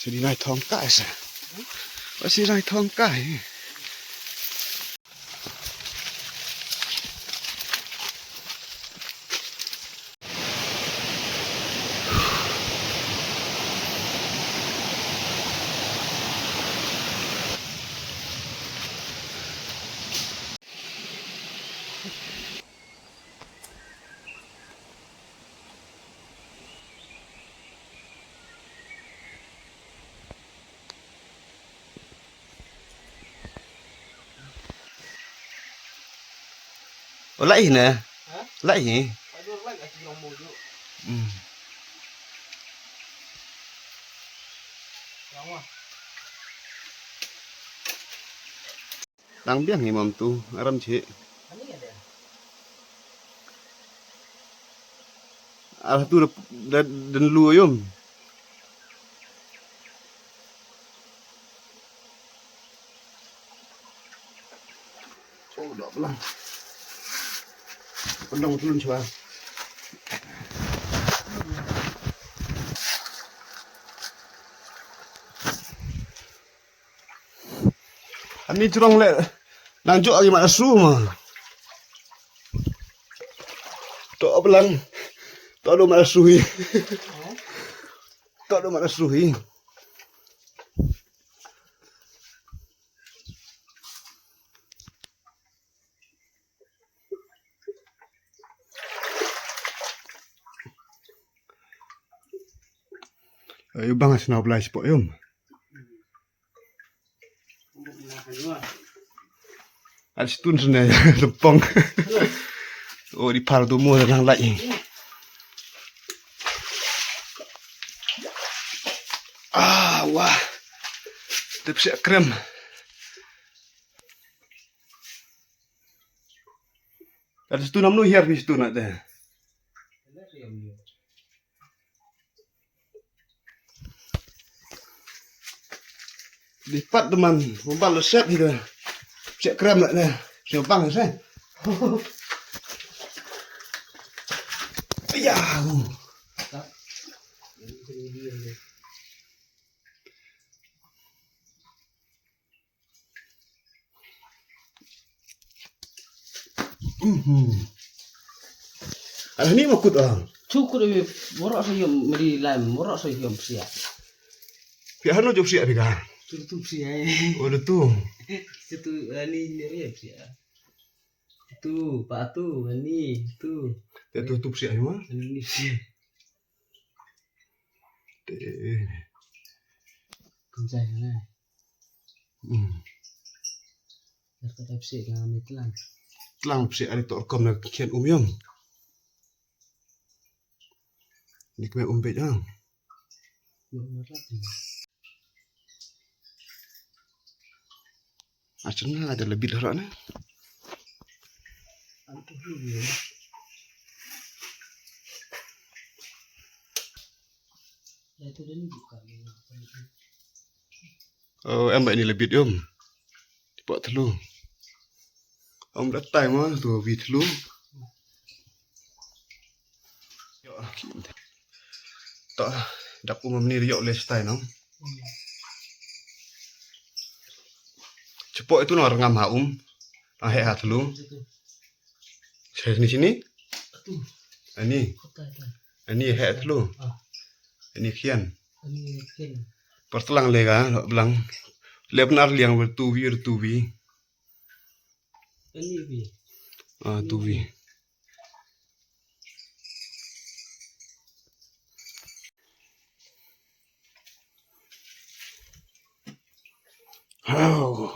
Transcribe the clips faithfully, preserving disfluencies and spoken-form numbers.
Sini nai thong kai sa. Sini nai thong kai. Oh, lah ini. Lah ini. Hmm. Dang biang hi mam tu, aram chih. Ar tu da, da, den lu yum. Oh, dok lang. Pendong tulun chwa. Ani jrong le nang jok agi mat asu ma. Tok belang. Tok do mat asu hi. Tok do mat asu hi. Ayo bang sna blai spot yum. At situn sene lempong. Oh, di par tu mo nang lai. Ah, wah. Tep siak krem. At situn amno hiar di situn ate. Di pat teman, mobile lo set gitu. Cek krem lah nih. Siapa bang sih? Ya. Mhm. Alah ni ma kut ah. Chu kut wi, borok sa yom meri lai, borok sa yom sia. Pia hanu jop sia pika. Tu tu sia. Oh tu. Tu tu ani ni ri sia. Tu pa tu ani tu. Tu tu sia ma. Ani sia. Te. Kumsai na. Hmm. Dah kata psi ka mi tlang. Tlang psi ari tok kom na kian um yom. Ni kme um bej ah. Acun nga ada lebih dah na. Oh, em ba ini lebih yom. Pok telu. Om da tai ma tu wi telu. Yo. To dap um ni yo le stai no. Cepo itu no rengam ha um. Ah, he ha telu. Sini sini. Ani. Ani he telu. Ani kian. Pertelang lega lo belang. Le benar liang bertuwi bertuwi. Ah, tuwi. Hau.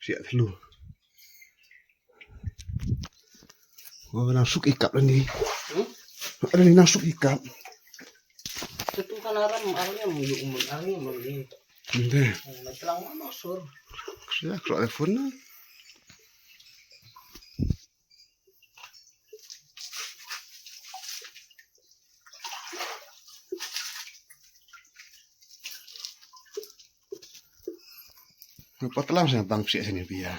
Siak telu. Wah, nang suk ikap dah ni. Hmm? Ada ni nang suk ikap. Itu kan aram, aramnya mulu, aramnya mulu ni. Ente. Nah, telang mana sur? Siak, kerok telefon na. Nga pa tlang sa bang psiak sini pia.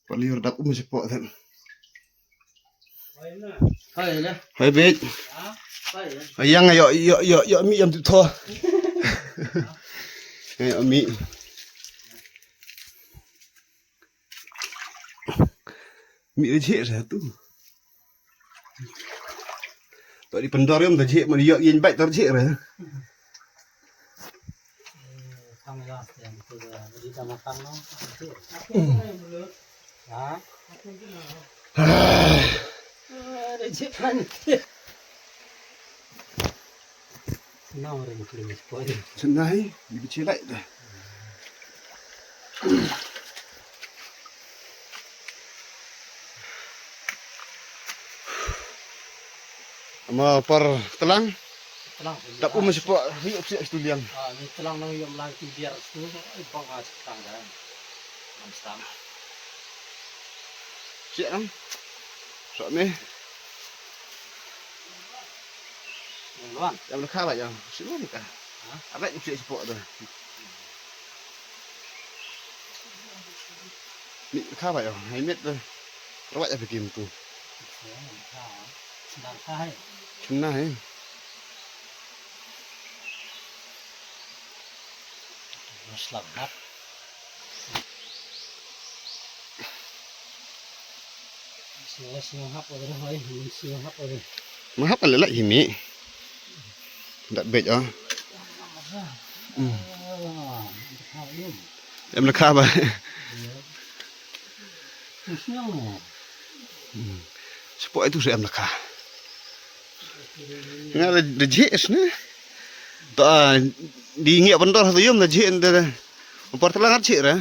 Pa liur dap um si pok tan. Hai le. Hai bit. Hai yang yo yo yo yo mi yam tu tho. Hai mi. Mi le jek sa tu. To di pendor yam da jek ma yo yin bai tar jek re. Tang ya, yang tu dah di tama tang no. Ha? Ada cik kan. Senang orang muslim sekolah ni. Senang, eh? Dia kecil lah dah. Ama par telang. Telang. Dap um sepak ri up siak situ liang. Ah, ni telang nang yom lang ti biar situ. Ai bang ah telang dah. Nam sam. Siak kan? Sok ni. Yang luan. Yang lekha ba yang. Sino ni ka? Ha? Abai up siak sepak dah. Ni lekha ba yang. Hai met dah. Rawat ya bikin tu. Chimna hai. Chimna hai. Slam hap. Slam hap ore hoi, slam hap ore. Mahap ale la ini. Dat bej ah. Hmm. Em lekha ba. Slam. Hmm. Sepak itu saya em lekha. Nga da jek sne. Ta di ngi pendor satu yom da jek da. Umpar telang ar jek ra.